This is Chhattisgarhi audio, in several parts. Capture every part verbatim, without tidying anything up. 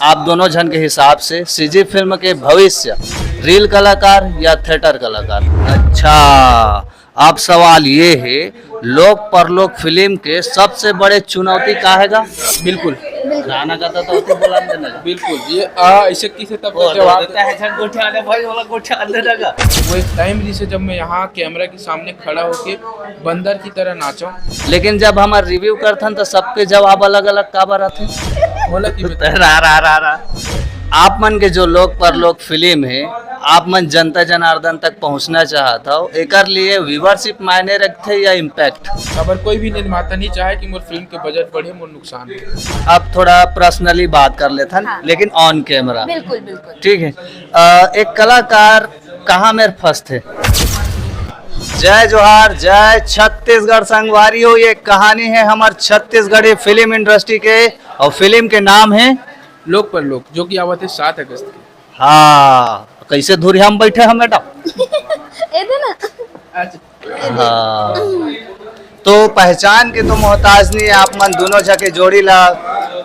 आप दोनों झन के हिसाब से सीजी फिल्म के भविष्य, रील कलाकार या थिएटर कलाकार? अच्छा, अब सवाल ये है, लोक परलोक फिल्म के सबसे बड़े चुनौती का हैगा? बिल्कुल। राना का तो, तो बोला देना। बिल्कुल, ये आ, ऐसे किसे तब वो तक जवाब देता है, झन गोठिया ने भाई वाला गोठिया अंदर लगा। वो एक टाइम जिसे जब मैं यहाँ कैमरा के सामने खड़ा होके बंदर की तरह नाचा। लेकिन जब हमर रिव्यू करथन तो सबके जवाब अलग अलग काबर आथे? बोला कि रा रा रा रा। आप मन के जो लोक परलोक फिल्म है, आप मन जनता जनार्दन तक पहुंचना चाहत हो, एकर लिए व्यूअरशिप मायने रखथे या इम्पैक्ट? अगर कोई भी निर्माता नहीं चाहे कि मोर फिल्म के बजट बढ़े, मोर नुकसान हो। अब थोड़ा पर्सनली बात कर लेथन, हाँ। लेकिन ऑन कैमरा। बिल्कुल, बिल्कुल। ठीक है। अ, एक कलाकार कहाँ मेर फंसथे? जय जोहार, जय छत्तीसगढ़ संगवारी हो। ये कहानी है हमर छत्तीसगढ़ी फिल्म इंडस्ट्री के और फिल्म के नाम है लोक परलोक, जो कि आवत है सात अगस्त के। हाँ, कैसे धुरिया में बैठे हैं मैडम? ए दे ना। अच्छा। हाँ। तो पहचान के तो मोहताज नहीं है, आप मन दोनों झके जोड़ी ला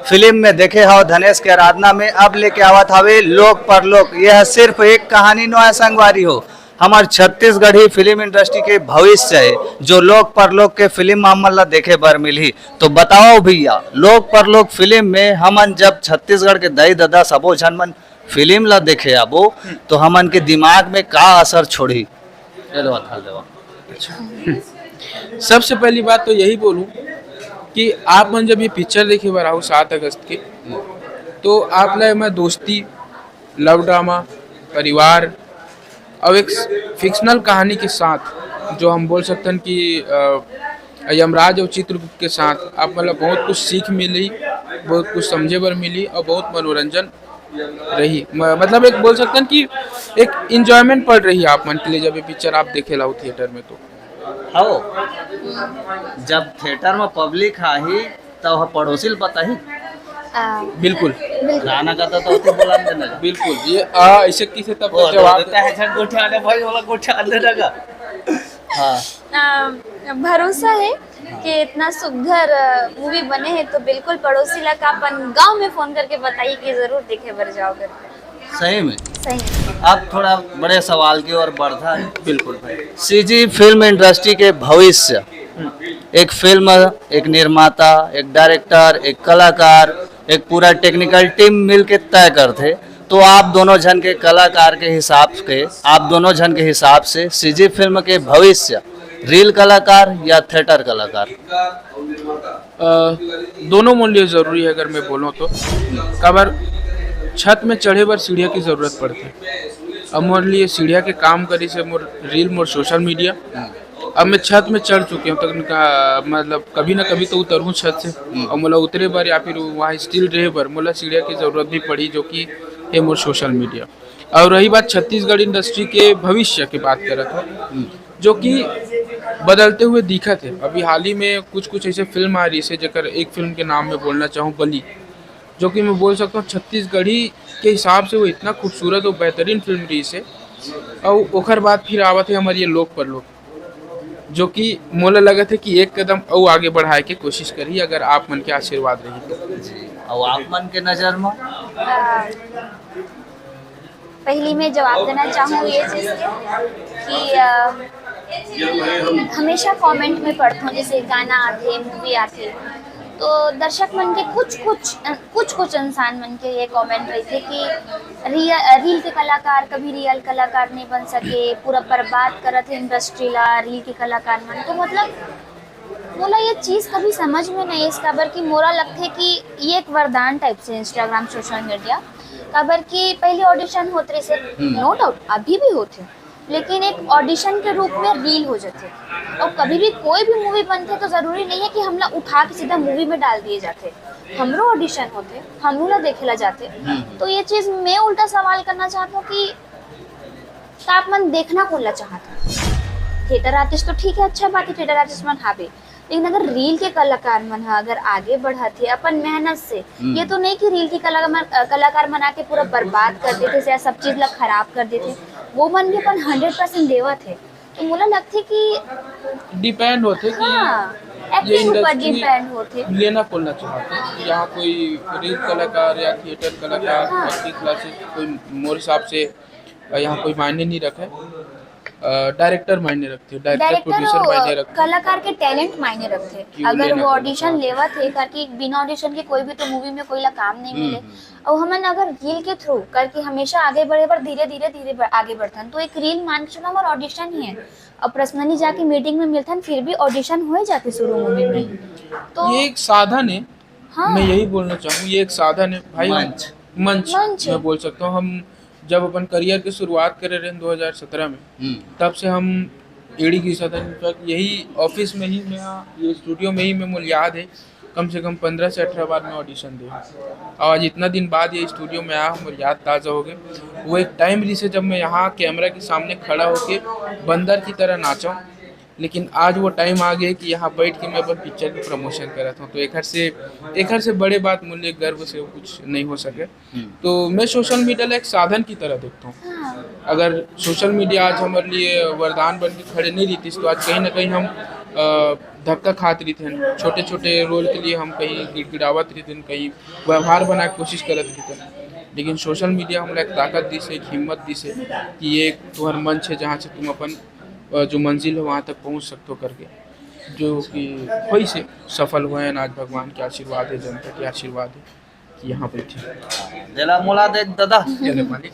फिल्म में देखे हो धनेश के आराधना में। अब लेके आवत हवे लोक परलोक। यह सिर्फ एक कहानी नो है संगवारी हो, हमर छत्तीसगढ़ी फिल्म इंडस्ट्री के भविष्य है, जो लोक परलोक के फिल्म में हमन ला देखे बर मिलही। तो बताओ भैया, लोक परलोक फिल्म में हमन जब छत्तीसगढ़ के दाई ददा सबो झन मन फिल्म ला देखे आबो, तो हमन के दिमाग में का असर छोड़ही? ये लो, हाथ देवा। अच्छा। सबसे पहली बात तो यही बोलूं कि आप मन जब ये पिक्चर देखे बर आओ सात अगस्त के, तो आप ला मैं दोस्ती, लव ड्रामा, परिवार और एक फिक्शनल कहानी के साथ, जो हम बोल सकते हैं कि अ, यमराज और चित्रगुप्त के साथ आप मतलब बहुत कुछ सीख मिली, बहुत कुछ समझे बर मिली और बहुत मनोरंजन रही। म-, मतलब एक बोल सकते हैं कि एक इंजॉयमेंट पड़ रही है आप मन के लिए, जब ये पिक्चर आप देखे लाओ थिएटर में तो। हो, जब थिएटर में पब्लिक आही, तब हम पड़ोसी ल बताही। आ, बिल्कुल। बिल्कुल। राना का तो, तो बोला देना। बिल्कुल, ये आ, ऐसे किसे तब वो जवाब देता है, झन गोठिया ने भाई वाला गोठिया अंदर लगा। हाँ। आ, भरोसा है कि इतना सुघर मूवी बने है, तो बिल्कुल पड़ोसी ला का अपन गांव में फोन करके बताइए कि जरूर देखे बर जाओ करके। सही में। सही में। अब थोड़ा बड़े सवाल की ओर बढ़ता है। बिल्कुल भाई। सीजी फिल्म इंडस्ट्री के भविष्य, एक फिल्म, एक निर्माता, एक डायरेक्टर, एक कलाकार, एक पूरा टेक्निकल टीम मिल के तय करथे। तो आप दोनों झन के कलाकार के हिसाब के, आप दोनों झन के हिसाब से सीजी फिल्म के भविष्य, रील कलाकार या थिएटर कलाकार? अ, दोनों मोर लिए जरूरी है, अगर मैं बोलूँ तो। काबर छत में चढ़े बर सीढ़िया की जरूरत पड़थे। अब मोर लिए सीढ़िया के काम करी से मोर रील, मोर सोशल मीडिया। अब मैं छत में चढ़ चुके हूँ, तक का, मतलब कभी ना कभी तो उतरहूँ छत से। और मोला उतरे बर या फिर वहाँ स्टिल रहे बर मोला सीढ़िया की जरूरत भी पड़ी, जो कि है मोर सोशल मीडिया। और रही बात छत्तीसगढ़ इंडस्ट्री के भविष्य की बात करत हो, जो कि बदलते हुए दिखत है। अभी हाल ही में कुछ कुछ ऐसे फिल्म आ रही है, जेकर एक फिल्म के नाम मैं बोलना चाहूँ, बली, जो कि मैं बोल सकता हूँ छत्तीसगढ़ी के हिसाब से वो इतना खूबसूरत और बेहतरीन फिल्म रही है। और ओकर बाद फिर आवत है हमारी ये लोक परलोक, जो कि मोला लगत है कि एक कदम और आगे बढ़ाए के कोशिश करी, अगर आप मन के आशीर्वाद रही तो। जी, और आप मन के नजर में? आ, पहली मैं जवाब देना चाहूँ ये चीज़ के कि अ, हमेशा कमेंट में पढ़ता हूँ, जैसे गाना आथे, मूवी आथे, तो दर्शक मन के कुछ कुछ कुछ कुछ इंसान मन के ये कमेंट रहिथे कि रियल, रील के कलाकार कभी रियल कलाकार नहीं बन सके, पूरा बर्बाद करत है इंडस्ट्री ला रील के कलाकार मन। तो मतलब मोला ये चीज़ कभी समझ में नहीं इस काबर कि मोला लगथे कि ये एक वरदान टाइप से इंस्टाग्राम, सोशल मीडिया, काबर कि पहले ऑडिशन होत रहिसे, हम्म। नो डाउट अभी भी होथे, लेकिन एक ऑडिशन के रूप में रील हो जाथे। और कभी भी कोई भी मूवी बनथे तो जरूरी नहीं है कि हमला उठा के सीधा मूवी में डाल दिए जाथे। हमरो ऑडिशन होथे, हमनू ला देखे ला जाथे। हम्म। तो ये चीज़ मैं उल्टा सवाल करना चाहता हूँ कि त आप मन देखना कोन ला चाहत हो? थिएटर आर्टिस्ट तो ठीक है, अच्छा बात है, थिएटर आर्टिस्ट मन हावे, लेकिन अगर रील के कलाकार मन ह अगर आगे बढ़त हे अपन मेहनत से, हम्म। ये तो नहीं कि रील के कलाकार मन, अ, कलाकार मन आके पूरा बर्बाद कर देथे या सब चीज ला खराब कर देथे, वो मन भी अपन हंड्रेड परसेंट देवत हे। तो मोला लगथे कि डिपेंड होथे कि हाँ। एक्टिंग ऊपर डिपेंड होथे। लेना खोलना चाहते हैं। यहाँ कोई रील कलाकार या थिएटर कलाकार, हाँ। एक्टिंग क्लासेस कोई, मोर हिसाब से यहाँ कोई मायने नहीं रखे। डायरेक्टर मायने रखते, डायरेक्टर प्रोड्यूसर मायने रखते, कलाकार के टैलेंट मायने रखथे। अगर वो ऑडिशन लेवत हे, करके बिना ऑडिशन के कोई भी तो मूवी में कोई ला काम नहीं मिले। और हमन अगर रील के थ्रू करके हमेशा आगे बढ़े बर धीरे धीरे धीरे बढ़, आगे बढ़थन, तो एक रील मान के चलो हमारा ऑडिशन ही है। अब पर्सनली जाके मीटिंग में मिलथन, फिर भी ऑडिशन हो जाते शुरू मूवी में। तो ये एक साधन है। हाँ। मैं यही बोलना चाहूँ, ये एक साधन है भाई। मंच। मंच, मंच। मैं बोल सकता हूँ, हम जब अपन करियर की शुरुआत करे रहे दो हज़ार सत्रह में, हम्म। तब से हम एड़ी घिसत हन। इनफैक्ट यही ऑफिस में ही मैं, ये स्टूडियो में ही मैं, मोला याद है, कम से कम पंद्रह से अठारह बार मैं ऑडिशन दे। और आज इतना दिन बाद ये स्टूडियो में आया, मोर याद ताज़ा हो गए। वो एक टाइम रिसे जब मैं यहाँ कैमरा के सामने खड़ा होके बंदर की तरह नाचा हूँ, लेकिन आज वो टाइम आ गया कि यहाँ बैठ के मैं अपन पिक्चर के प्रमोशन करत हूँ। तो एकर से, एकर से बड़े बात मूल्य गर्व से कुछ नहीं हो सके। हम्म। तो मैं सोशल मीडिया ला एक साधन की तरह देखता हूँ। हाँ। अगर सोशल मीडिया आज हमारे लिए वरदान बन के खड़े नहीं रहती, तो आज कहीं ना कहीं हम, अ, धक्का खात रहते हैं। छोटे छोटे रोल के लिए हम कहीं गिड़गिड़ावत रहते हैं, कहीं व्यवहार बनाए के कोशिश करत रहते हैं। लेकिन सोशल मीडिया हमला एक ताकत दिस है, एक हिम्मत दिस है कि ये एक तुम्हारा मंच है, जहाँ से तुम अपन, अ, जो मंजिल है, वहाँ तक पहुँच सकते हो करके, जो कि होइस हे, सफल हुए हैं। आज भगवान के आशीर्वाद है, जनता के आशीर्वाद है कि यहाँ बैठे हैं। देला मोला देख दादा। ये ले मालिक।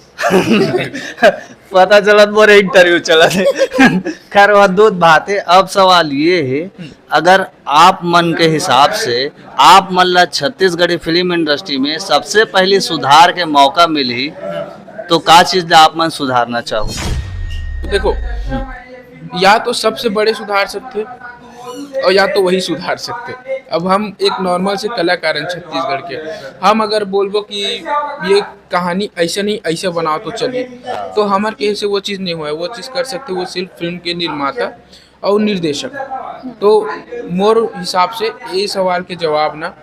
पता चलत मोर इंटरव्यू चलत है। खैर, वो दूध भात है। अब सवाल ये है, हम्म। अगर आप मन के हिसाब से, आप मन ला छत्तीसगढ़ी फिल्म इंडस्ट्री में सबसे पहली सुधार के मौका मिलही, तो का चीज ला आप मन सुधारना चाहो? देखो, या तो सबसे बड़े सुधार सकते और या तो वही सुधार सकते। अब हम एक नॉर्मल से कलाकार हैं छत्तीसगढ़ के, हम अगर बोलबो कि ये कहानी ऐसे नहीं, ऐसे बनाओ तो चलिए, तो हमारे कहे से वो चीज़ नहीं हुआ है। वो चीज़ कर सकते वो सिर्फ फिल्म के निर्माता और निर्देशक। तो मोर हिसाब से ये सवाल के जवाब ना,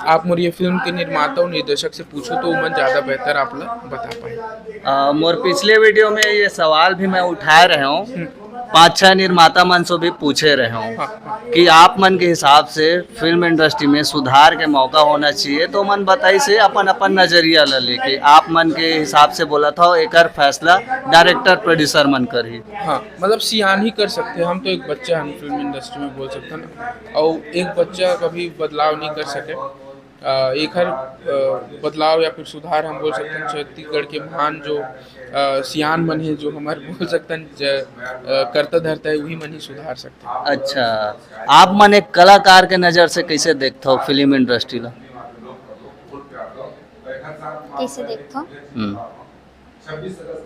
आप मोर ये फिल्म के निर्माता और निर्देशक से पूछो, तो वो मन ज़्यादा बेहतर आप ला बता पाए। अ, मोर पिछले वीडियो में ये सवाल भी मैं उठाए रहे हूँ, हम्म। पाँच छह निर्माता मन से भी पूछे रहे हूँ हाँ, हाँ। कि आप मन के हिसाब से फिल्म इंडस्ट्री में सुधार के मौका होना चाहिए, तो मन बताइस हे अपन अपन नजरिया ला लेके। आप मन के हिसाब से बोलत हो, एकर फैसला डायरेक्टर प्रोड्यूसर मन करही। हाँ, मतलब सियान ही कर सकते हैं। हम तो एक बच्चा हन फिल्म इंडस्ट्री में, बोल सकते हैं ना, और एक बच्चा कभी बदलाव नहीं कर सके। अ, एकर, अ, बदलाव या फिर सुधार हम बोल सकते हैं छत्तीसगढ़ के महान जो, अ, सियान मन है, जो हमारे बोल सकते हैं ज-, अ, कर्ता धर्ता है, वही मन ही सुधार सकते हैं। अच्छा, आप मन एक कलाकार के नजर से कैसे देखते हो फिल्म इंडस्ट्री ला? कैसे देखते हो? हम्म।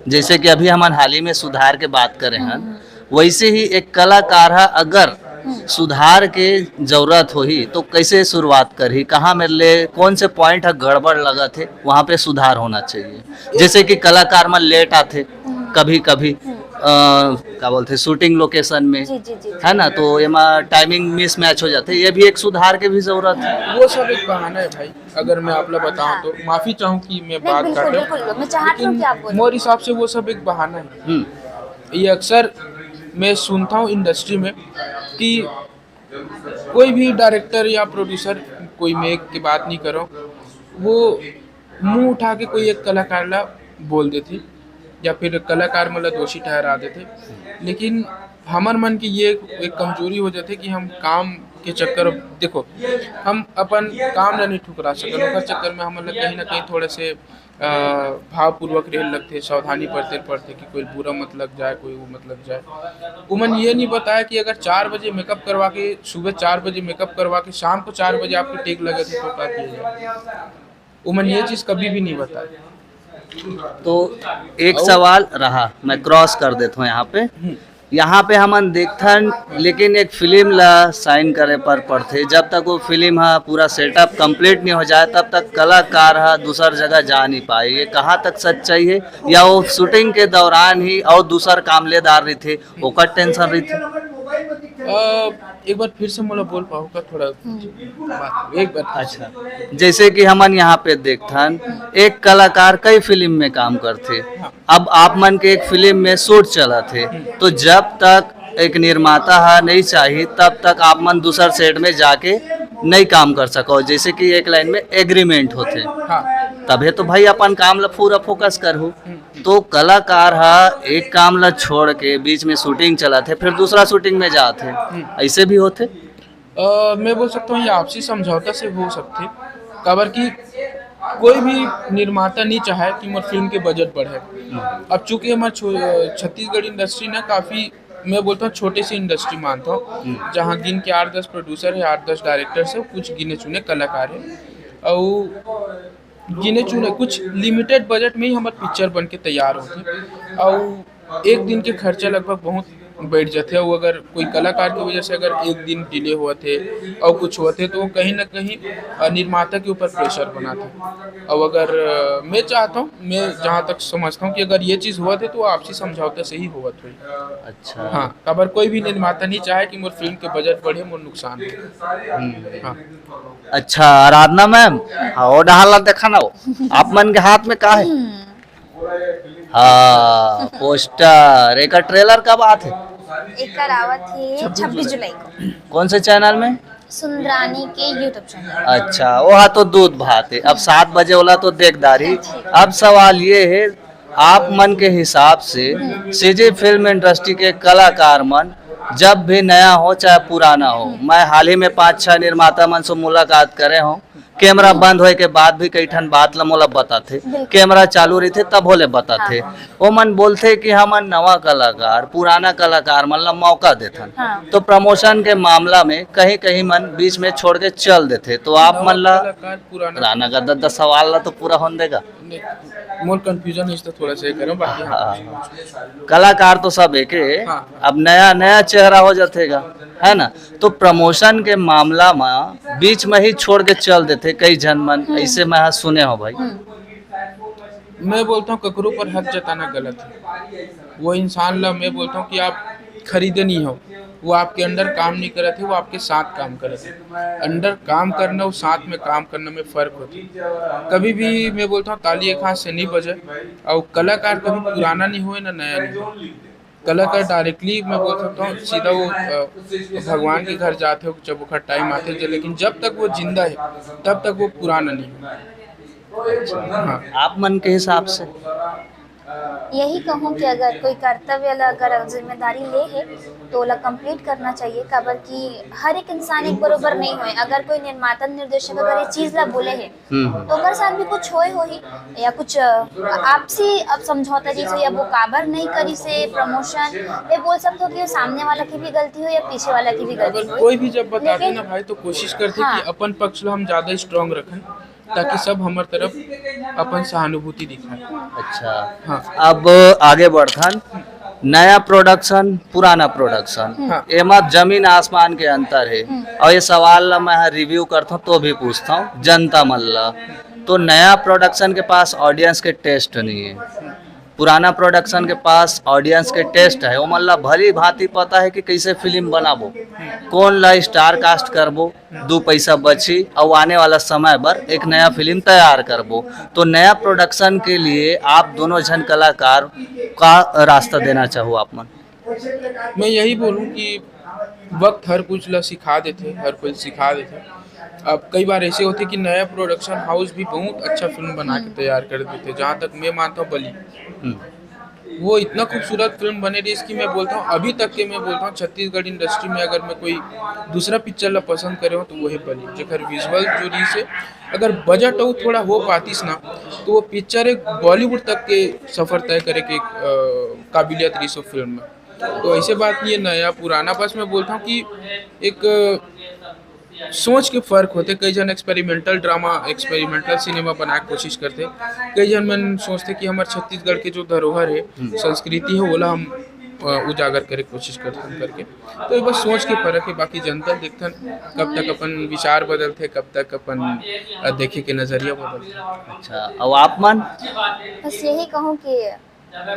जैसे कि अभी हमन हाल ही में सुधार के बात करे हन, हम्म। वैसे ही एक कलाकार ह अगर हम्म। सुधार के जरूरत होही तो कैसे शुरुआत करही, कहाँ में ले, कौन से पॉइंट ह गड़बड़ लगत हे, वहाँ पे सुधार होना चाहिए। जैसे कि कलाकार मन लेट आथे हम्म। कभी कभी, हम्म। अ, का बोलथे, शूटिंग लोकेशन में, जी, जी, जी, जी। है ना, तो एमा टाइमिंग मिसमैच हो जाथे, ये भी एक सुधार के भी जरूरत है। वो सब एक बहाना है भाई। अगर मैं आप ला बताऊं हाँ। तो माफी चाहूँ कि मैं नहीं, बात बिल्कुल, काटा। बिल्कुल, मैं चाहती हूँ लेकिन कि आप बोलो। मोर हिसाब से वो सब एक बहाना है। हम्म। ये अक्सर मैं सुनता हूँ इंडस्ट्री में कि कोई भी डायरेक्टर या प्रोड्यूसर, कोई मैं एक की बात नहीं कर रहा हूँ, वो मुंह उठा के कोई एक कलाकार ला बोल देथे या फिर कलाकार मन ला दोषी ठहरा देथे। लेकिन हमर मन के ये एक कमजोरी हो जाथे कि हम काम के चक्कर, देखो, हम अपन काम ला नहीं ठुकरा सकन, ओकर चक्कर में हमन ला कहीं ना कहीं थोड़े से, अ, भावपूर्वक रहे लगथे, सावधानी बरते पड़थे कि कोई बुरा मत लग जाए, कोई वो मत लग जाए। उमन ये नहीं बताया कि अगर चार बजे मेकअप करवा के, सुबह चार बजे मेकअप करवा के शाम को चार बजे आपके टेक लगे थे तो क्या किया जाए, उमन ये चीज कभी भी नहीं बताया। तो एक और सवाल रहा, मैं क्रॉस कर देता हूँ यहाँ पे। हम्म। यहाँ पे हमन देखथन, लेकिन एक फिल्म ला साइन करे पर पड़थे। जब तक वो फिल्म हा पूरा सेटअप कंप्लीट नहीं हो जाए, तब तक कलाकार हा दूसर जगह जा नहीं पाए। ये कहाँ तक सच्चाई है, या वो शूटिंग के दौरान ही और दूसर काम लेदार रहिथे, ओकर टेंशन रहिथे? अ, एक बार फिर से मोला बोल पाहू का थोड़ा हम्म। बात, एक बार फिर से। अच्छा, जैसे कि हमन यहाँ पे देखथन, एक कलाकार कई फिल्म में काम करथे। हाँ। अब आप मन के एक फिल्म में शूट चलत हे, हम्म। तो जब तक एक निर्माता ह नहीं चाही, तब तक आप मन दूसर सेट में जाके नहीं काम कर सको, जैसे कि एक लाइन में एग्रीमेंट होथे। हाँ। तभे तो भाई अपन काम ला पूरा फोकस करहू। हम्म। तो कलाकार ह एक काम ला छोड़ के बीच में शूटिंग चलाथे, फिर दूसरा शूटिंग में जाथे, हम्म। ऐसे भी होथे। अ, मैं बोल सकता हूँ, ये आपसी समझौता से हो सकथे, काबर कि कोई भी निर्माता नहीं चाहे कि मोर फिल्म के बजट बढ़े। अब चूंकि हमार छो-, छत्तीसगढ़ इंडस्ट्री ना काफ़ी, मैं बोलता हूँ, छोटे से इंडस्ट्री मानता हूँ, हम्म। जहाँ गिन के आठ दस प्रोड्यूसर है, आठ दस डायरेक्टर्स है, कुछ गिने चुने कलाकार है, और गिने चुने कुछ लिमिटेड बजट में ही हमर पिक्चर बन के तैयार होथे, और एक दिन के खर्चा लगभग बहुत बैठ जाथे। और अगर कोई कलाकार की वजह से अगर एक दिन डिले होवत हे और कुछ होवत हे, तो वो कहीं ना कहीं, अ, निर्माता के ऊपर प्रेशर बनाथे। और अगर, अ, मैं चाहता हूँ, मैं जहाँ तक समझता हूँ कि अगर ये चीज़ होवत हे, तो वो आपसी समझौता से ही होवत होही। अच्छा। हाँ, काबर कोई भी निर्माता नहीं चाहे कि मोर फिल्म के बजट बढ़े, मोर नुकसान हो। हम्म। हाँ। अच्छा, आराधना मैम, हाँ, वो डहार ला देखा ना, वो आप मन के हाथ में का है? हम्म। हाँ, पोस्टर, एकर ट्रेलर कब आत है? एकर आवत है छब्बीस जुलाई को। कौन से चैनल में? सुंदरानी के YouTube चैनल। अच्छा, वो हाँ तो दूध भात है। अब सात बजे वाला तो देख डारी। ठीक। अब सवाल ये है, आप मन के हिसाब से सीजी फिल्म इंडस्ट्री के कलाकार मन जब भी नया हो चाहे पुराना हो, मैं हाल ही में पांच छह निर्माता मन से मुलाकात करे हूँ, कैमरा बंद होए के बाद भी कई ठन बात ला मोला बताथे, बिल्कुल। कैमरा चालू रहिथे तभो ले बताथे। हाँ, हाँ। वो मन बोलथे कि हमन नवा कलाकार, पुराना कलाकार मन ला मौका देथन। हाँ। तो प्रमोशन के मामला में कहीं-कहीं मन बीच में छोड़ के चल देथे, तो आप नवा मन ला कलाकार, पुराना पुराना का द-, द-, सवाल ला तो पूरा होन देगा। नहीं, मोर कन्फ्यूजन है, इस तो थोड़ा सा ये करो, बाकी हाँ। हाँ। कलाकार तो सब एक है, हाँ, हाँ। अब नया, नया चेहरा हो जाथेगा, है ना? तो प्रमोशन के मामला में बीच में ही छोड़ के चल देथे कई झन मन, हम्म। ऐसे मैं हाँ सुने हो भाई। हम्म। मैं बोलता हूँ, ककरो पर हक जताना गलत है। वो इंसान ला मैं बोलता हूँ कि आप खरीदे नहीं हो, वो आपके अंडर काम नहीं करत है, वो आपके साथ काम करत है। अंडर काम करना और साथ में काम करना में फ़र्क होता है। कभी भी मैं बोलता हूँ, ताली एक हाथ से नहीं बजे, और कलाकार कभी पुराना नहीं होए ना नया नहीं होए। कलाकार डायरेक्टली मैं बोल सकता हूँ, सीधा वो, अ, भगवान के घर जाते हो जब ओकर टाइम आते, जो, लेकिन जब तक वो जिंदा है तब तक वो पुराना नहीं होए। हाँ। आप मन के हिसाब से? यही कहूँ कि अगर कोई कर्तव्य ला, अगर जिम्मेदारी ले है, तो ओला कंप्लीट करना चाहिए, काबर कि हर एक इंसान एक बरोबर नहीं होए। अगर कोई निर्माता निर्देशक अगर ये चीज ला बोले है, हम्म, हम्म। तो ओकर साथ भी कुछ होए होही या कुछ, अ, आपसी अब समझौता जैसे, अब वो काबर नहीं करी से प्रमोशन, ये बोल सकते हो कि सामने वाला की भी गलती हो या पीछे वाला की भी गलती अगर हो। कोई भी जब बताते लेकिन ना भाई, तो कोशिश करते हाँ। कि अपन पक्ष ला हम ज्यादा स्ट्रांग रखें, ताकि सब हमर तरफ अपन सहानुभूति दिखाए। अच्छा। हाँ। अब आगे बढ़थन, नया प्रोडक्शन, पुराना प्रोडक्शन, हाँ। एमा जमीन आसमान के अंतर है। हम्म। और ये सवाल ला मैं रिव्यू करता हूँ तो भी पूछता हूँ जनता मन ला, तो नया प्रोडक्शन के पास ऑडियंस के टेस्ट नहीं है, पुराना प्रोडक्शन के पास ऑडियंस के टेस्ट है, ओमन ला भली भांति पता है कि कैसे फिल्म बनाबो, कौन ला स्टार कास्ट करबो, दू पैसा बची और आने वाला समय बर एक नया फिल्म तैयार करबो। तो नया प्रोडक्शन के लिए आप दोनों झन कलाकार का रास्ता देना चाहो आप मन? मैं यही बोलूँ कि वक्त हर कुछ ला सिखा देथे, हर कोई सिखा देथे। अब कई बार ऐसे होथे कि नया प्रोडक्शन हाउस भी बहुत अच्छा फिल्म बना के हम्म। तैयार कर देथे। जहाँ तक मैं मानता हूँ, बली, हम्म। वो इतना खूबसूरत फिल्म बने रहिस कि मैं बोलता हूँ, अभी तक के मैं बोलता हूँ, छत्तीसगढ़ इंडस्ट्री में अगर मैं कोई दूसरा पिक्चर ला पसंद करे हूँ, तो वो है बली, जेकर विजुअल जो रहिस है, अगर बजट और थोड़ा हो पातिस ना, तो वो पिक्चर एक बॉलीवुड तक के सफर तय करे के, अ, काबिलियत रहिस वो फिल्म में। तो ऐसे बात नहीं है, नया पुराना, बस मैं बोलता हूँ कि एक सोच के फर्क होथे। कई झन एक्सपेरिमेंटल ड्रामा, एक्सपेरिमेंटल सिनेमा बनाए के कोशिश करथे, कई झन मन सोचथे कि हमर छत्तीसगढ़ के जो धरोहर है, हम्म। संस्कृति है, ओला हम, अ, उजागर करे के कोशिश करथन करके। तो ये बस सोच के फर्क है, बाकी जनता देखथन कब तक अपन विचार बदलथे, कब तक अपन, अ, देखे के नजरिया बदलथे। अच्छा, अब आप मन? बस यही कहूँ कि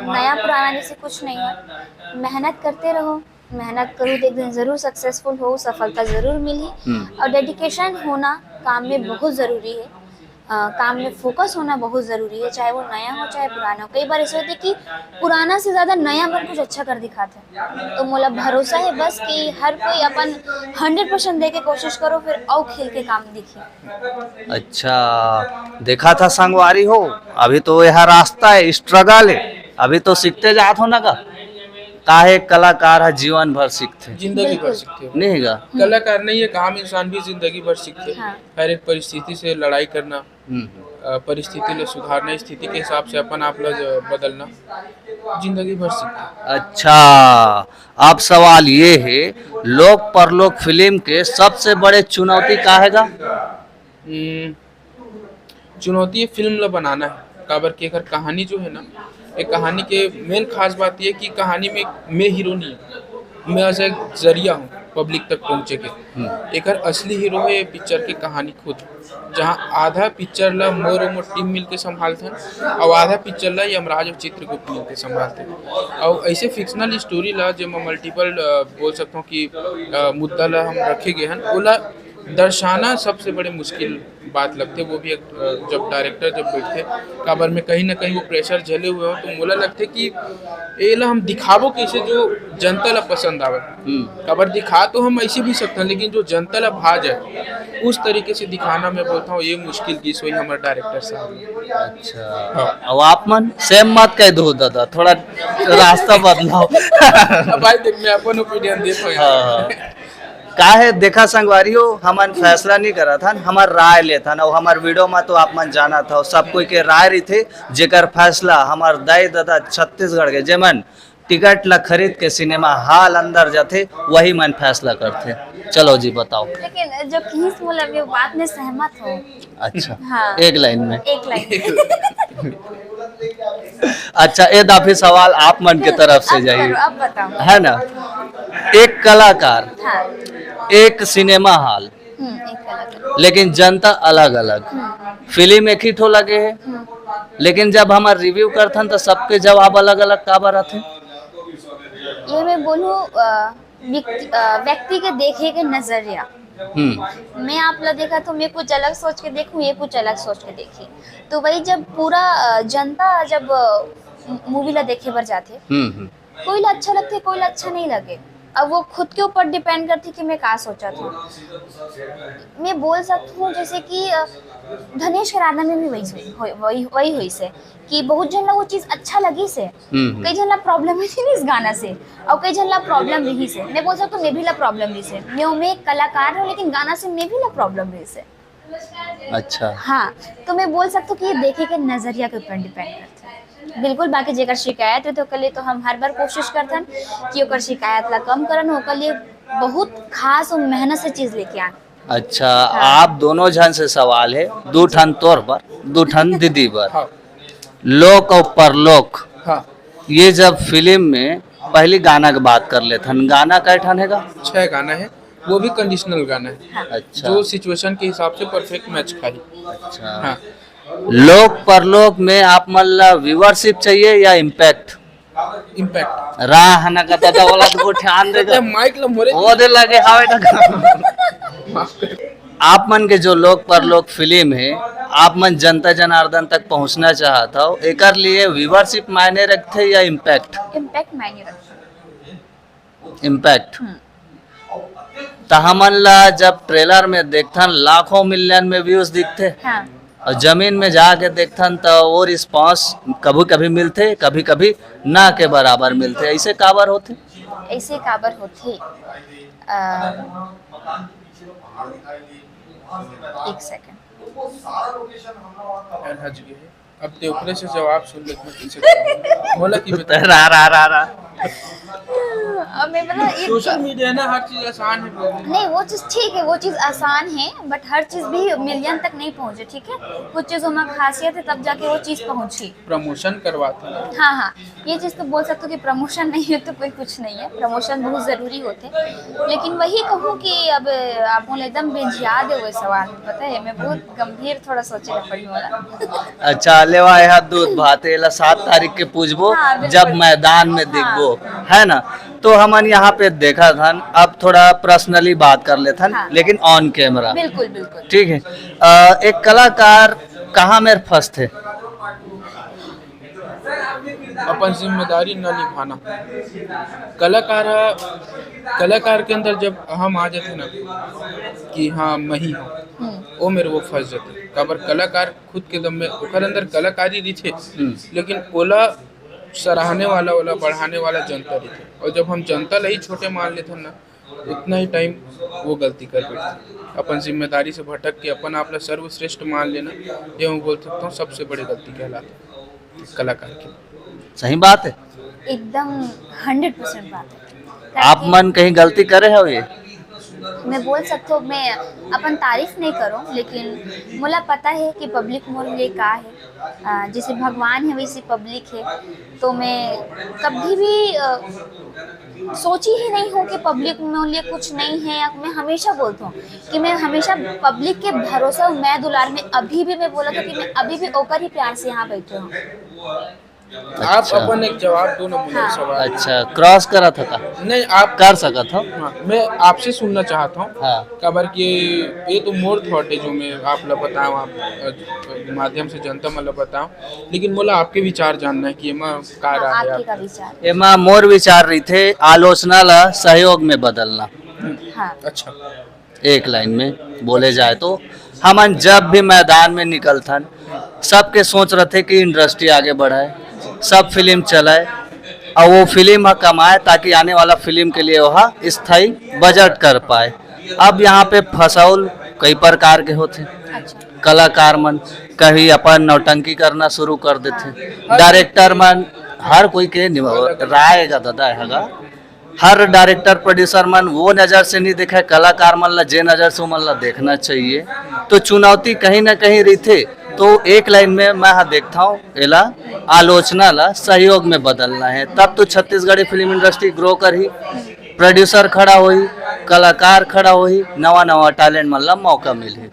नया पुराना जैसे कुछ नहीं है, मेहनत करते रहो, मेहनत करो तो एक दिन जरूर सक्सेसफुल हो, सफलता जरूर मिली। हम्म। और डेडिकेशन होना काम में बहुत जरूरी है। अ, काम में फोकस होना बहुत जरूरी है, चाहे वो नया हो चाहे पुराना हो। कई बार ऐसे होते कि पुराना से ज्यादा नया मन कुछ अच्छा कर दिखाते हैं, तो मोला भरोसा है बस कि हर कोई अपन हंड्रेड परसेंट दे के कोशिश करो, फिर अउ खिल के काम दिखी। अच्छा, देखा था संगवारी हो, अभी तो यह रास्ता है, स्ट्रगल है, अभी तो सीखते जात हो ना का। काहे कलाकार ह जीवन भर सीखथे। जिंदगी भर बिल्कुल। सीखते हो। नहीं गा। कलाकार नहीं, एक आम इंसान भी जिंदगी भर सीखते हैं। हाँ। हर एक परिस्थिति से लड़ाई करना, हम्म। अ, परिस्थिति ले सुधारना, स्थिति के हिसाब से अपन आप ला ज- बदलना, जिंदगी भर सीखते हैं। अच्छा, अब सवाल ये है, लोक परलोक फिल्म के सबसे बड़े चुनौती का है गा? हम्म, चुनौती ये फिल्म ला बनाना है, काबर कि एकर कहानी जो है ना, ये कहानी के मेन खास बात ये कि कहानी में मैं हीरो नहीं हूँ, मैं बस एक जरिया हूँ पब्लिक तक पहुँचे के। एकर असली हीरो है ये पिक्चर के कहानी खुद, जहाँ आधा पिक्चर ला मोर और मोर टीम मिलके संभालथन और आधा पिक्चर ला यमराज और चित्रगुप्त मिलके संभालथन। और ऐसे फिक्शनल स्टोरी ला जेमा मल्टीपल बोल सकता हूँ कि अ, मुद्दा ला हम रखे गए हैं, ओला दर्शाना सबसे बड़े मुश्किल बात लगथे। वो भी एक, अ, जब डायरेक्टर जब बैठथे, काबर में कहीं ना कहीं वो प्रेशर झेले हुए हो, तो मोला लगथे कि एला हम दिखाबो कैसे जो जनता ला पसंद आवे। काबर दिखा तो हम ऐसे भी सकते हैं, लेकिन जो जनता ला भा जाए उस तरीके से दिखाना, मैं बोलता हूँ ये मुश्किल की सोई हमारे डायरेक्टर साहब ने। अच्छा, हाँ। अब आप मन सेम मत कह दो दादा, थोड़ा रास्ता बदलाओ। अब भाई देख, मैं अपन ओपिनियन देता हूँ यहाँ। हाँ। काहे देखा संगवारी हो, हमन फैसला नहीं करत हन, हमर राय लेत हन। और हमर वीडियो में तो आप मन जानत हो, सब कोई के राय रहिथे, जेकर फैसला हमर दाई दादा छत्तीसगढ़ के जेमन टिकट ला खरीद के सिनेमा हॉल अंदर जाथे, वही मन फैसला करथे। चलो जी बताओ। लेकिन जो कहीं से मोला अभी बात में सहमत हो। अच्छा, हाँ। एक लाइन में। एक लाइन। अच्छा, ये दाफी सवाल आप मन के तरफ से अब जाइए, करो, अब बताओ। है ना? एक कलाकार, हाँ। एक सिनेमा हॉल, हम्म, एक कलाकार। लेकिन जनता अलग अलग। फिल्म एक ही ठो लगे है, लेकिन जब हमार रिव्यू करथन तो सबके जवाब अलग अलग काबर आथे? ये मैं बोलूँ, अ, व्यक्ति अ, व्यक्ति के देखे के नजरिया। हम्म। मैं आप ला देखा तो मैं कुछ अलग सोच के देखूँ, ये कुछ अलग सोच के देखी। तो वही जब पूरा अ, जनता जब मूवी ला देखे बर जाथे, हम्म हम्म। कोई ला अच्छा लगथे, कोई ला अच्छा नहीं लगे। अब वो खुद के ऊपर डिपेंड करथे कि मैं का सोचत हूँ। मैं बोल सकती हूँ जैसे कि अ, धनेश के राधा में भी वही हुई, वही वही हुई से कि बहुत झन ला वो चीज अच्छा लगी से, हम्म। कई झन ला प्रॉब्लम ही नहीं इस गाना से, और कई झन ला प्रॉब्लम रही से। मैं बोल सकती हूँ मैं भी ला प्रॉब्लम रही से, मैं मैं एक कलाकार हूँ लेकिन गाना से मैं भी ला प्रॉब्लम रही से। अच्छा। हाँ, तो मैं बोल सकती हूँ कि ये देखे के नजरिया के ऊपर डिपेंड करता है बिल्कुल। बाकी जेकर शिकायत है तो ओकर लिए तो हम हर बार कोशिश करथन कि ओकर शिकायत ला कम करन, ओकर लिए बहुत खास और मेहनत से चीज लेके आन। अच्छा, आप दोनों झन से सवाल है, दू ठन तोर बर, दू ठन दीदी बर। हाँ। लोक और परलोक, हाँ। ये जब फिल्म में पहली गाना के बात कर लेथन, गाना कै ठन है गा? छह गाना है, वो भी कंडीशनल गाना है, अच्छा। जो सिचुएशन के हिसाब से परफेक्ट मैच खाई। अच्छा। हाँ। लोक परलोक में आप मन ला व्यूअरशिप चाहिए या इम्पैक्ट? इम्पैक्ट। राह ना कता था वाला तो ध्यान दे। माइक ला मोरे वो दे लगे हावे ना। आप मन के जो लोक परलोक फिल्म है, आप मन जनता जनार्दन तक पहुंचना चाहत हो, एकर लिए व्यूअरशिप मायने रखथे या इम्पैक्ट? इम्पैक्ट मायने रखता। इम्पैक्ट। त हमन ला जब ट्रेलर में देखथन, लाखों मिलियन में व्यूज दिखथे, हाँ। और जमीन में जाके देखथन त वो रिस्पांस कभी कभी मिलथे, कभी कभी ना के बराबर मिलथे। ऐसे काबर होथे? ऐसे काबर होथे? अ, एक सेकंड। यार, हंस गए हैं। अब ते ओकरे से जवाब सुन ले, मैं कैसे करूँ? बोला कि बता। रा रा रा रा। अब मैं मतलब ये सोशल मीडिया है ना, हर चीज आसान है। नहीं, वो चीज ठीक है, वो चीज आसान है, बट हर चीज भी मिलियन तक नहीं पहुंचे, ठीक है? कुछ चीजों में खासियत है, तब जाके वो चीज पहुंची। प्रमोशन करवाते हैं। हाँ, हाँ, ये चीज तो बोल सकते हो कि प्रमोशन नहीं है तो कोई कुछ नहीं है, प्रमोशन बहुत जरूरी होते। लेकिन वही कहूँ कि अब आप मोला एकदम बेझिया दे हुए सवाल, पता है, मैं बहुत गंभीर थोड़ा सोचे ला पड़ी मोला। अच्छा, लेवा, यह दूध भात, एला सात तारीख के पूछबो, हाँ, बिल्कुल। जब मैदान में दिखबो, है ना? तो हमन यहाँ पे देखत हन, अब थोड़ा पर्सनली बात कर लेथन, हाँ। लेकिन ऑन कैमरा। बिल्कुल, बिल्कुल। ठीक है। अ, एक कलाकार कहाँ मेर फंसथे? अपन जिम्मेदारी न निभाना। कलाकार ह, कलाकार के अंदर जब हम आ जाते ना कि हाँ, मैं ही हूँ, वो मेरे वो फंस जाते। काबर कलाकार खुद के दम में ओकर अंदर कलाकारी रहिथे, लेकिन ओला सराहने वाला, ओला बढ़ाने वाला जनता रहिथे। और जब हम जनता ला ही छोटे मान लेथन ना, उतना ही टाइम वो गलती कर बैठथे। अपन जिम्मेदारी से भटक के अपन आप ला सर्वश्रेष्ठ मान लेना, ये मैं बोल सकता हूँ सबसे बड़ी गलती कहलाता है कलाकार की। सही बात है। एकदम हंड्रेड परसेंट बात है। आप मन कहीं गलती करे हो ये? मैं बोल सकता हूँ, मैं अपन तारीफ नहीं करूँ, लेकिन मोला पता है कि पब्लिक मोर लिए का है। अ, जैसे भगवान है, वैसे पब्लिक है। तो मैं कभी भी अ, सोची ही नहीं हूँ कि पब्लिक मोर लिए कुछ नहीं है। या मैं हमेशा बोलता हूँ कि मैं हमेशा पब्लिक के भरोसा, मैं दुलार में अभी भी मैं बोला था कि मैं अभी भी ओकर ही प्यार से यहाँ बैठे हूँ। आप अपन एक जवाब दो ना मुझे सवाल। अच्छा, क्रॉस करा था का? नहीं, आप कर सकत हो। हाँ, मैं आपसे सुनना चाहता हूँ। हाँ। काबर कि ये तो मोर थॉट है जो मैं आप ला बताऊँ, आप अ, माध्यम से जनता मन ला बताऊँ, लेकिन मोला आपके विचार जानना है कि एमा का राय है आपके आपका? का विचार? एमा मोर विचार रहिथे आलोचना ला सहयोग में बदलना। हाँ। अच्छा। एक लाइन में बोले जाए तो हमन जब भी मैदान में निकलथन, सबके सोच रहिथे कि इंडस्ट्री आगे बढ़ाए, सब फिल्म चलाए और वो फिल्म ह कमाए, ताकि आने वाला फिल्म के लिए वह स्थायी बजट कर पाए। अब यहाँ पे फसौल कई प्रकार के होथे। कलाकार मन कभी अपन नौटंकी करना शुरू कर देथे, डायरेक्टर मन, हर कोई के निभ- राय का दादा है गा। हर डायरेक्टर प्रोड्यूसर मन वो नजर से नहीं देखे कलाकार मन ला, जे नजर से ओमन ला देखना चाहिए। तो चुनौती कहीं ना कहीं रहिथे। तो एक लाइन में मैं हा देखता हूँ, एला आलोचना ला सहयोग में बदलना है, तब तो छत्तीसगढ़ी फिल्म इंडस्ट्री ग्रो करही, प्रोड्यूसर खड़ा होही, कलाकार खड़ा होही, नवा नवा टैलेंट मन ला मौका मिलही।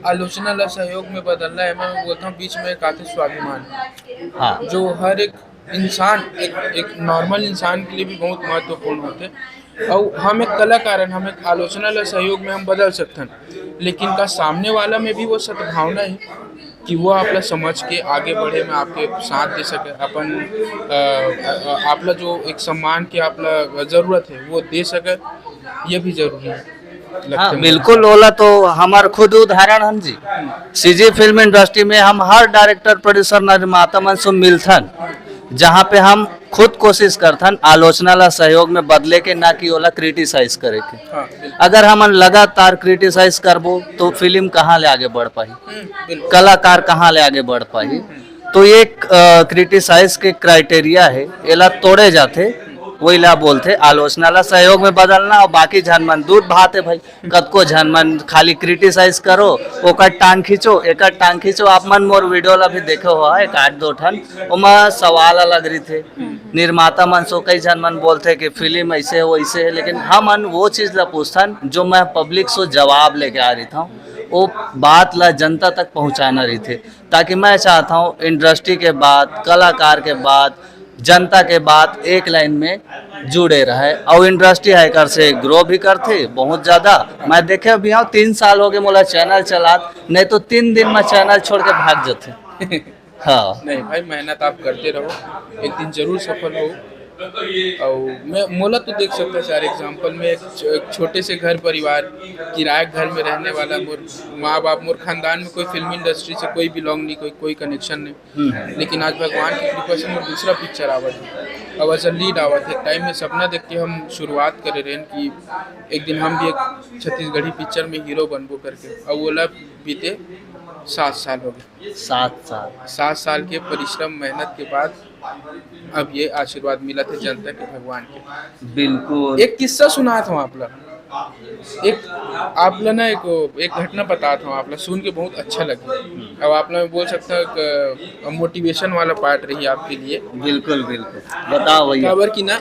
आलोचना ला सहयोग में बदलना है, मैं बोलता हूँ बीच में एक आते स्वाभिमान, हाँ। जो हर एक इंसान, एक एक नॉर्मल इंसान के लिए भी बहुत महत्वपूर्ण होते। और हम एक कलाकार हन, हम एक आलोचना ला सहयोग में हम बदल सकथन, लेकिन का सामने वाला में भी वो सद्भावना है कि वो आप ला समझ के आगे बढ़े में आपके साथ दे सके, अपन अ, अ, आप ला जो एक सम्मान की आप ला जरूरत है वो दे सके, ये भी जरूरी है। लगता हाँ, है। बिल्कुल, ओला तो हमार खुद उदाहरण हन जी। सीजी फिल्म इंडस्ट्री में हम हर डायरेक्टर, प्रोड्यूसर, निर्माता मन से मिलथन, जहाँ पे हम खुद कोशिश करथन आलोचना ला सहयोग में बदले के, ना कि ओला क्रिटिसाइज करे के। हाँ, बिल्कुल। अगर हमन लगातार क्रिटिसाइज करबो तो फिल्म कहाँ ले आगे बढ़ पाही, हम्म, बिल्कुल। कलाकार कहाँ ले आगे बढ़ पाही। तो ये क्रिटिसाइज के क्राइटेरिया है, एला तोड़े जाथे, वही ला बोलथे आलोचना ला सहयोग में बदलना। और बाकी झन मन दूध भात है भाई, कतको झन मन खाली क्रिटिसाइज करो, ओकर टांग खींचो, एकर टांग खींचो। आप मन मोर वीडियो ला भी देखे हो एक आध दो ठन, ओमा सवाल अलग रहिथे। निर्माता मन सो कई झन मन बोलथे कि फिल्म ऐसे है, वैसे है, लेकिन हमन वो चीज ला पूछथन जो मैं पब्लिक से जवाब लेके आ रहिथौं, वो बात ला जनता तक पहुंचाना रहिथे। ताकि मैं चाहता हूँ इंडस्ट्री के बात, कलाकार के बात, जनता के बात एक लाइन में जुड़े रहे और इंडस्ट्री हैकर से ग्रो भी करथे बहुत ज्यादा। मैं देखे भी हूँ, तीन साल हो गए मोला चैनल चलात, नहीं तो तीन दिन में चैनल छोड़ के भाग जाते। हाँ। नहीं भाई, मेहनत आप करते रहो, एक दिन जरूर सफल हो। और मैं मोला तो देख सकता है सर, एग्जाम्पल में एक छ- एक छोटे से घर परिवार, किराए घर में रहने वाला, मोर माँ बाप, मोर खानदान में कोई फिल्म इंडस्ट्री से कोई बिलोंग नहीं, कोई कोई कनेक्शन नहीं। लेकिन आज भगवान की कृपा से मोर दूसरा पिक्चर आवत है, अब एज अ लीड आवत है। टाइम में सपना देख के हम शुरुआत करे रहेन कि एक दिन हम भी एक छत्तीसगढ़ी पिक्चर में हीरो बनबो करके। अब ओला बीते सात साल हो गए। सात साल। सात साल के परिश्रम, मेहनत के बाद अब ये आशीर्वाद मिला थे जनता के, भगवान के। बिल्कुल। एक किस्सा सुनात हूँ आप ला, एक आप ला ना एक एक घटना बतात हूँ आप ला, सुन के बहुत अच्छा लगे। अब आप ला बोल सकता हूँ मोटिवेशन वाला पार्ट रही आपके लिए। बिल्कुल बिल्कुल, बताओ भैया। काबर कि ना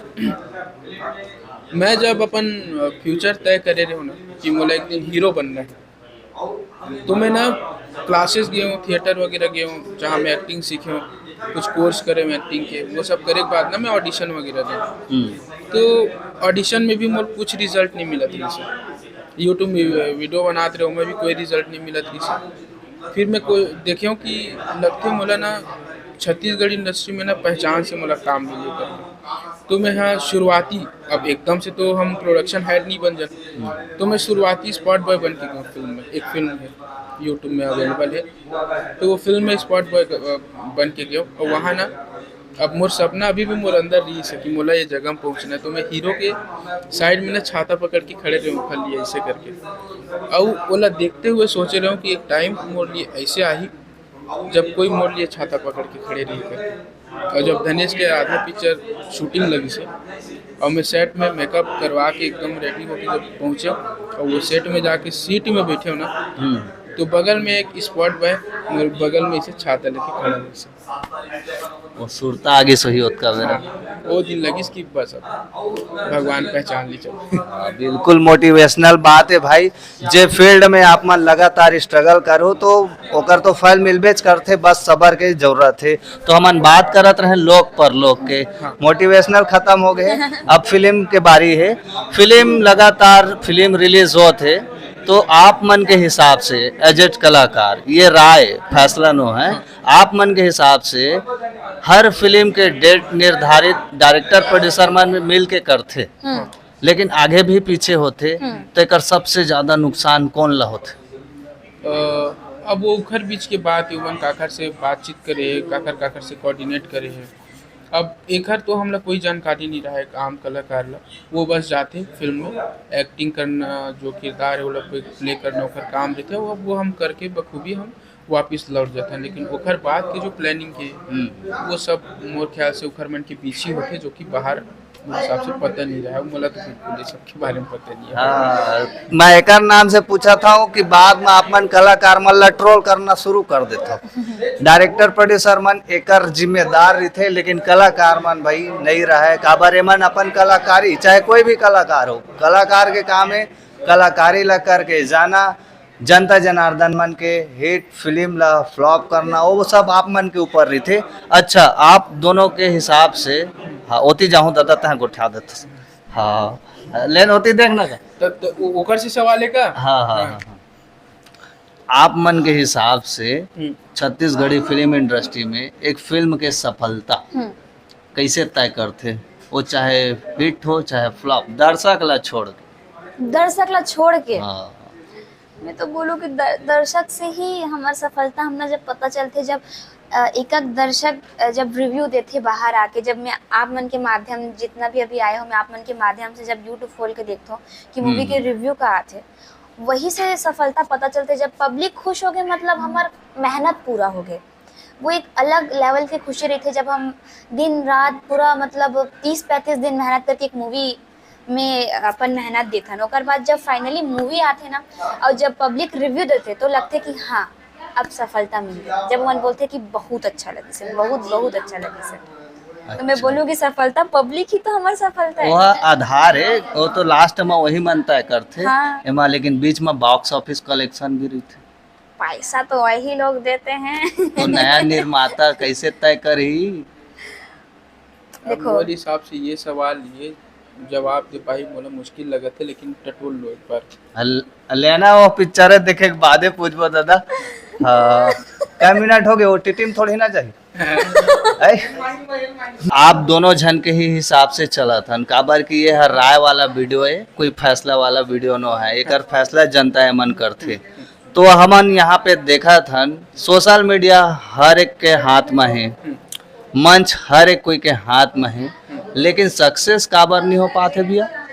मैं जब अपन फ्यूचर तय करे रहे हूँ ना कि मोला एक दिन हीरो बनना है, तो मैं ना क्लासेस गए हूँ, थिएटर वगैरह गए हूँ, जहाँ मैं एक्टिंग सीखे हूँ, कुछ कोर्स करे हूँ एक्टिंग के। वो सब करे के बाद ना मैं ऑडिशन वगैरह गए हूँ। हम्म। तो ऑडिशन में भी मोर कुछ रिजल्ट नहीं मिलत रहिस। यूट्यूब में वीडियो बनात रहे, ओमे भी कोई रिजल्ट नहीं मिलत रहिस। फिर मैं को देखे हूँ कि लगथे मोला ना छत्तीसगढ़ इंडस्ट्री में ना पहचान से मोला काम मिले करके। तो मैं हाँ शुरुआती, अब एकदम से तो हम प्रोडक्शन हेड नहीं बन जाते, तो मैं शुरुआती स्पॉट बॉय बन के गया फिल्म में। एक फिल्म है, यूट्यूब में अवेलेबल है, तो वो फिल्म में स्पॉट बॉय बन के गया। और वहाँ ना अब मोर सपना अभी भी मोर अंदर रही है कि मोला ये जगह में पहुँचना है, तो मैं हीरो के साइड में ना छाता पकड़ के खड़े रहूँ खाली ऐसे करके। और ओला देखते हुए सोचे रहूँ कि एक टाइम मोर लिए ऐसे आही जब कोई मोर लिए छाता पकड़ के खड़े रही करके। और जब धनेश के आधा पिक्चर शूटिंग लगी से, और मैं सेट में मेकअप करवा के एकदम रेडी होके जब पहुँचे और वो सेट में जाके सीट में बैठे हो ना, हम्म। तो बगल में एक स्पॉट बॉय मेरे बगल में इसे छाता लेके खड़ा है इसे। वो सुरता आगे सही होत का मेरा। हाँ, वो दिन लगिस कि बस अब भगवान पहचान ली चलो। हाँ, बिल्कुल मोटिवेशनल बात है भाई। जे फील्ड में आप मन लगातार स्ट्रगल करो तो ओकर तो फल मिलबेच करथे, बस सबर के जरूरत है। तो हमन बात करत रहे लोक परलोक के, हाँ। मोटिवेशनल खत्म हो गए, अब फिल्म के बारी है। फिल्म लगातार फिल्म रिलीज होत है, तो आप मन के हिसाब से एज ए कलाकार ये राय फैसला नो है, आप मन के हिसाब से हर फिल्म के डेट निर्धारित डायरेक्टर प्रोड्यूसर मन मिल के करथे, हम्म। लेकिन आगे भी पीछे होथे, हम्म। तो एकर सबसे ज्यादा नुकसान कौन ला होथे? अ, अब वो उखर बीच के बात है, उमन काकर से बातचीत करे हे, काकर काकर से कोऑर्डिनेट करे हे। अब एखर तो हमला कोई जानकारी नहीं रहा है आम कलाकार ला, वो बस जाथे फिल्म में एक्टिंग करना, जो किरदार है वो लोग प्ले करना, ओकर काम रहते वो, वो हम करके बखूबी हम वापस लौट जाथन। लेकिन ओखर बाद के जो प्लानिंग के, हम्म। वो सब मोर ख्याल से ओखर मन के बीच ही होथे, जो कि बाहर मोर हिसाब से पता नहीं रहा है, मोला तो बिल्कुल ये सब के बारे में पता नहीं है। हाँ, मैं एकर नाम से पूछा था कि बाद में आप मन कलाकार मन ला ट्रोल करना शुरू कर देता। डायरेक्टर प्रोड्यूसर मन एकर जिम्मेदार रहिथे, लेकिन कलाकार मन भाई नहीं रहे। काबर एमन अपन कलाकारी, चाहे कोई भी कलाकार हो, कलाकार के काम है कलाकारी ला करके जाना, जनता जनार्दन मन के हिट फिल्म ला फ्लॉप करना, वो सब आप मन के ऊपर रहिथे। अच्छा, आप दोनों के हिसाब से, हाँ, ओती जाहूँ दादा, तहाँ गोठिया देते। हाँ, लेन ओती देखना का। तो, तो ओ-, ओकर से सवाल है का? हाँ, हाँ, हाँ। हाँ, हाँ। आप मन के हिसाब से हम्म। छत्तीसगढ़ी फिल्म इंडस्ट्री में एक फिल्म के सफलता हम्म। कैसे तय करथे? वो चाहे हिट हो, चाहे फ्लॉप, दर्शक ला छोड़ के। दर्शक ला छोड़ के? हाँ। मैं तो बोलूँ कि द-, दर्शक से ही हमर सफलता हमला जब पता चलथे, जब, अ, एक-एक दर्शक, अ, जब रिव्यू देथे बाहर आके, जब मैं आप मन के माध्यम, जितना भी अभी आए हो, मैं आप मन के माध्यम से जब YouTube खोल के देखथों कि मूवी हम्म, के हम्म। रिव्यू का आथे, वही से सफलता पता चलथे। जब पब्लिक खुश हो गए, मतलब हमर मेहनत पूरा हो गए। वो एक अलग लेवल के खुशी रहिथे, जब हम दिन रात पूरा, मतलब, तीस पैंतीस दिन मेहनत करके एक मूवी में अपन मेहनत देथन, ओकर बाद जब फाइनली मूवी आथे ना, और जब पब्लिक रिव्यू देथे, तो लगथे कि हाँ, अब सफलता मिल गई। जब मन बोलथे कि बहुत अच्छा लगिस हे, बहुत, बहुत अच्छा लगिस हे, तो मैं अच्छा। बोलूँ कि सफलता, पब्लिक ही तो हमर सफलता है। वह आधार है, वो तो लास्ट में वही मन तय करथे। हाँ। एमा लेकिन बीच में बॉक्स ऑफिस कलेक्शन भी रहिथे। पैसा तो वही लोग देते हैं। तो नया निर्माता कैसे तय करही? अब देखो। मोर हिसाब से ये सवाल, ये जवाब दे पाही मोला मुश्किल लगत है, लेकिन टटोल लो एक बार। अल-, लेना वो पिक्चर है, देखे के बादे पूछबो दादा। हाँ, कै मिनट हो गए, ओटीटी में थोड़ी ना जाही। ऐ? आप दोनों झन के ही हिसाब से चलत हन, काबर कि ये हर राय वाला वीडियो है, कोई फैसला वाला वीडियो नो है, एकर फैसला जनता एमन करथे। तो हमन यहाँ पे देखत हन, सोशल मीडिया हर एक के हाथ में है, मंच हर एक कोई के हाथ में है, लेकिन सक्सेस काबर नहीं हो पाथे भैया?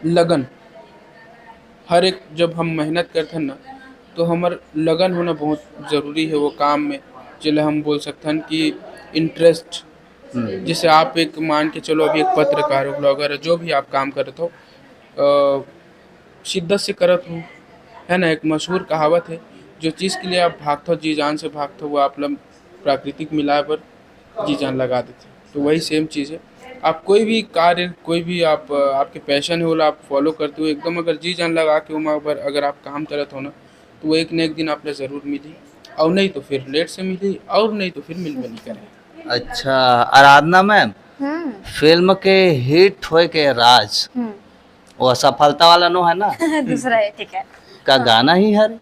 लगन। हर एक, जब हम मेहनत करथन ना, तो हमर लगन होना बहुत जरूरी है वो काम में, जेला हम बोल सकथन कि इंटरेस्ट। हम्म। जैसे आप एक, मान के चलो, अभी एक पत्रकार हो, ब्लॉगर हो, जो भी आप काम करत हो, अ, शिद्दत से करत हो, है ना? एक मशहूर कहावत है, "जो चीज़ के लिए आप भागत हो, जी जान से भागत हो, वो आप ला प्राकृतिक मिलाए बर जी जान लगा देथे।" तो वही सेम चीज़ है, आप कोई भी कार्य, कोई भी आप, अ, आपके पैशन है, ओला आप फॉलो करते हो एकदम, अगर जी जान लगा के ओमा अगर, अगर आप काम करत हो ना, तो वो एक न एक दिन आप ला जरूर मिली, और नहीं तो फिर लेट से मिली, और नहीं तो फिर मिलबे नहीं करे। अच्छा, आराधना मैम, हम्म। फिल्म के हिट होए के राज, हम्म। वो सफलता वाला नो है ना? दूसरा है, ठीक है। का हाँ। गाना ही हरे?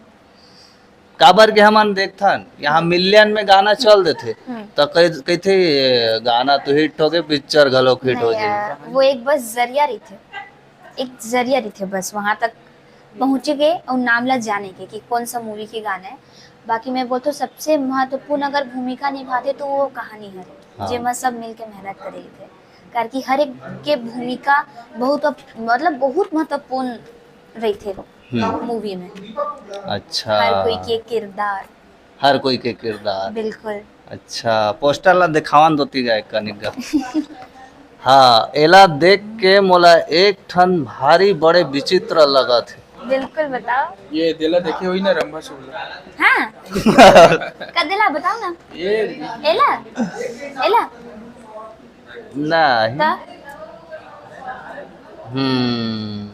काबर के हमन देखथन, यहाँ मिलियन में गाना चल देथे, हम्म। त कह-, कहिथे, "ये गाना तो हिट हो गए, पिक्चर घलो हिट हो नहीं जाए।" यार, वो एक बस जरिया रहिथे, एक जरिया रहिथे बस वहाँ तक पहुँचे के अउ नाम ला जाने के कि कौन सा मूवी के गाना है। बाकी मैं बोलथों, सबसे महत्वपूर्ण अगर भूमिका निभाथे तो वो कहानी हरे, हाँ। जेमा सब मिलके मेहनत करे रहिथे, काबर कि हर एक के भूमिका बहुत, मतलब, बहुत महत्वपूर्ण रहिथे हम्म। मूवी में। अच्छा। हर कोई के किरदार। हर कोई के किरदार। बिल्कुल। अच्छा, पोस्टर ला दिखावन दो तीजा एक कनिक गा। हाँ, एला देख के मोला एक ठन भारी बड़े विचित्र लगत हे। बिल्कुल, बताओ। ये देला देखे होही ना, रंभा सुगला। हाँ। कदेला बताओ ना। ये एला, एला। नहीं। त? हम्म।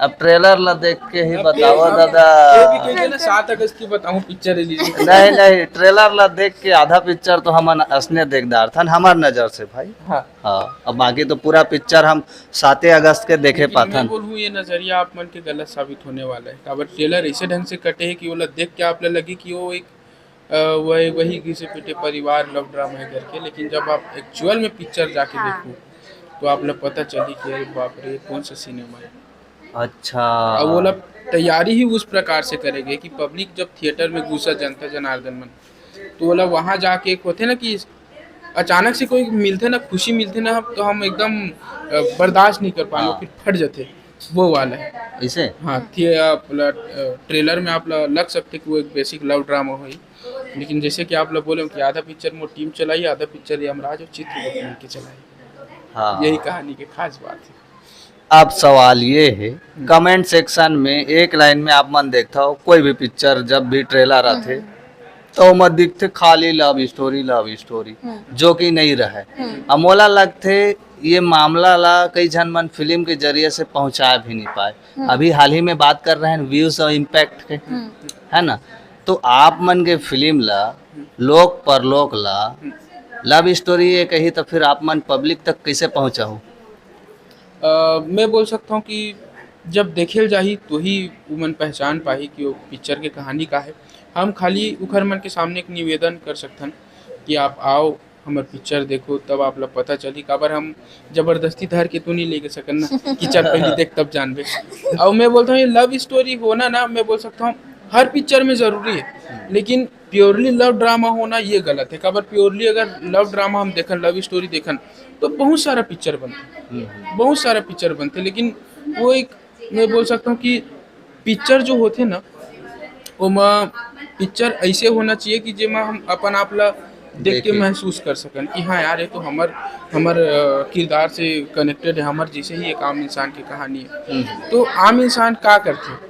अब ट्रेलर ला देख के ही अब बताओ ये, दादा। ये भी कहिए ना, सात अगस्त की बताऊं, पिक्चर रिलीज। नहीं, नहीं, ट्रेलर ला देख के आधा पिक्चर तो हमन असने देख डारथन, हमर नजर से भाई। हाँ। हाँ, अब बाकी तो पूरा पिक्चर हम साते अगस्त के देखे लेकिन मैं पाथन। बोलूँ, ये नजरिया आप मन के गलत साबित होने वाला है। काबर ट्रेलर ऐसे ढंग से कटे है कि ओला देख के आप ला लगी कि वो एक, अ, वही, वही घिसे पिटे परिवार लव ड्रामा है करके, लेकिन जब आप एक्चुअल में पिक्चर जाके हाँ। देखो, तो आप ला पता चली कि अरे बाप रे, कौन सा सिनेमा है। अच्छा। अब वो लोग तैयारी ही उस प्रकार से करेंगे कि पब्लिक जब थिएटर में घुसा, जनता जनार्दन मन, तो वो लोग वहाँ जाके एक होथे ना कि अचानक से कोई मिलथे ना, खुशी मिलथे ना, तो हम एकदम, अ, बर्दाश्त नहीं कर पाए, हाँ। फिर फट जाते, वो वाला है। ऐसे? हाँ, थी-, आप ला-, अ, ट्रेलर में आप ला-, लग सकते कि वो एक बेसिक लव ड्रामा होई, लेकिन जैसे कि आप लोग बोले कि आधा पिक्चर में टीम चलाई, आधा पिक्चर यमराज और चित्रगुप्त मिलके चलाई। हाँ। यही कहानी के खास बात है। अब सवाल ये है, हम्म। कमेंट सेक्शन में एक लाइन में आप मन देखता हो, कोई भी पिक्चर जब भी ट्रेलर आथे, हम्म। तो ओमा दिखथे खाली लव स्टोरी, लव स्टोरी, हम्म। जो कि नहीं रहे। हम्म। अब मोला लगथे ये मामला ला कई झन मन फिल्म के जरिए से पहुंचा भी नहीं पाए। हम्म। अभी हाल ही में बात कर रहे हैं व्यूज और इम्पैक्ट के, हम्म। है ना? तो आप मन के फिल्म ला, लोक परलोक ला, हम्म। लव स्टोरी ये कही तो फिर आप मन पब्लिक तक कैसे पहुंचाहू? अ, मैं बोल सकता हूँ कि जब देखे ल जाही, तो ही उमन पहचान पाही कि वो पिक्चर के कहानी का है। हम खाली उखर मन के सामने एक निवेदन कर सकथन कि आप आओ, हमर पिक्चर देखो, तब आप ला पता चली। काबर हम जबरदस्ती धर के तो नहीं लेके सकन ना कि चल पहली देख तब जानबे। और मैं बोलता हूँ, ये लव स्टोरी होना ना, मैं बोल सकता हूँ, हर पिक्चर में जरूरी है, लेकिन प्योरली लव ड्रामा होना ये गलत है। काबर प्योरली अगर लव ड्रामा हम देखन, लव स्टोरी देखन, तो बहुत सारा पिक्चर बनथे, हम्म, हम्म। बहुत सारा पिक्चर बनथे, लेकिन वो एक, मैं बोल सकता हूँ कि पिक्चर जो होथे ना, ओमा पिक्चर ऐसे होना चाहिए कि जेमा हम अपन आप ला देख के देखे। महसूस कर सकन कि हाँ यार, ये तो हमर, हमर, अ, किरदार से कनेक्टेड है, हमर जैसे ही एक आम इंसान की कहानी है। हम्म। तो आम इंसान का करथे,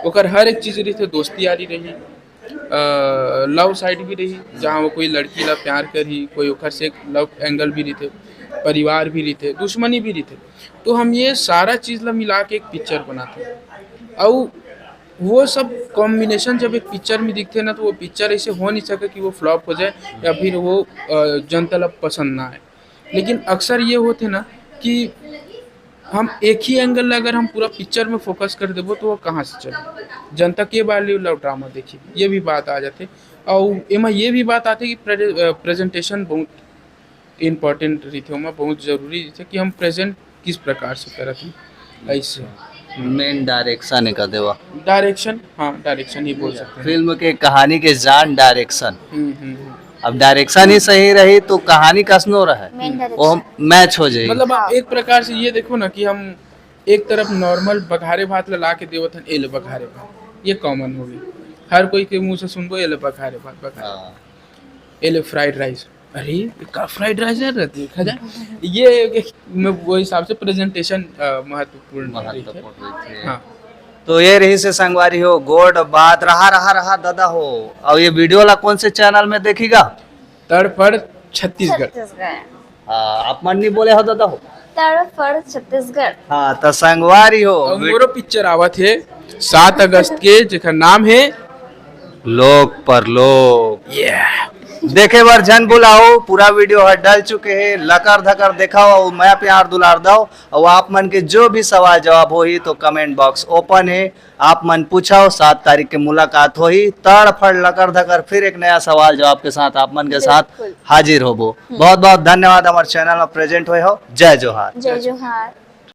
ओकर हर एक चीज रहिथे, दोस्ती यारी रही, अ, लव साइड भी रही, जहाँ वो कोई लड़की ला प्यार करही, कोई ओकर से एक लव एंगल भी रहिथे, परिवार भी रहिथे, दुश्मनी भी रहिथे। तो हम ये सारा चीज ला मिला के एक पिक्चर बनाथे। अउ वो सब कॉम्बिनेशन जब एक पिक्चर में दिखथे ना, तो वो पिक्चर ऐसे हो नहीं सके कि वो फ्लॉप हो जाए या फिर वो, अ, जनता ला पसंद ना आए। लेकिन अक्सर ये होथे ना कि हम एक ही एंगल ला अगर हम पूरा पिक्चर में फोकस कर देबो, तो वो कहाँ से चले? जनता के बार लव ड्रामा देखी, ये भी बात आ जाथे। और एमा ये भी बात आथे कि प्रे-, अ, प्रेजेंटेशन बहुत इंपॉर्टेंट रहिथे, ओमा बहुत जरूरी रहिथे कि हम प्रेजेंट किस प्रकार से करत हन, ऐसे। मेन डायरेक्शन एकर देवा। डायरेक्शन, हाँ, डायरेक्शन ही बोल सकते हैं। फिल्म के कहानी के जान डायरेक्शन। हम्म, हम्म, हम्म। अब डायरेक्शन ही सही रही तो कहानी कसनो रहे, मेन वो डायरेक्शन। मैच हो जाएगी। मतलब, आप हाँ। एक प्रकार से ये देखो ना कि हम एक तरफ नॉर्मल बघारे भात ला, ला के देवत हन, "ए ले बघारे भात", ये कॉमन हो गई, हर कोई के मुंह से सुनबो, "ए ले बघारे भात, बघारे भात, हाँ। ए ले फ्राइड राइस।" अरे, ये का फ्राइड राइस यार, देखा जाए। ये एक, मैं वो हिसाब से प्रेजेंटेशन, अ, महत्वपूर्ण रहिथे। महत्वपूर्ण रहिथे। हाँ। तो ये रहिसे संगवारी हो, गोठ बात रहा, रहा, रहा दादा हो। और ये वीडियो ला कौन से चैनल में देखिगा? तड़फड़ छत्तीसगढ़। छत्तीसगढ़। हाँ, आप मन नहीं बोले हो दादा हो। तड़फड़ छत्तीसगढ़। हाँ, तो संगवारी हो। और मोरो पिक्चर आवत हे सात अगस्त के, जेकर नाम है लोक परलोक। देखे बर झन भुलाओ, पूरा वीडियो ह डल चुके हे। लकर धकर देखाओ अउ मया प्यार दुलार दव। अउ आप मन के जो भी सवाल जवाब होही तो कमेंट बॉक्स ओपन हे, आप मन पूछव। सात तारीख के मुलाकात होही, तड़फड़ लकर धकर फिर एक नया सवाल जवाब के साथ आप मन के साथ बिल्कुल। हाजिर होबो। बहुत बहुत धन्यवाद हमर चैनल में प्रेजेंट होए हो। जय जोहार। जय जोहार।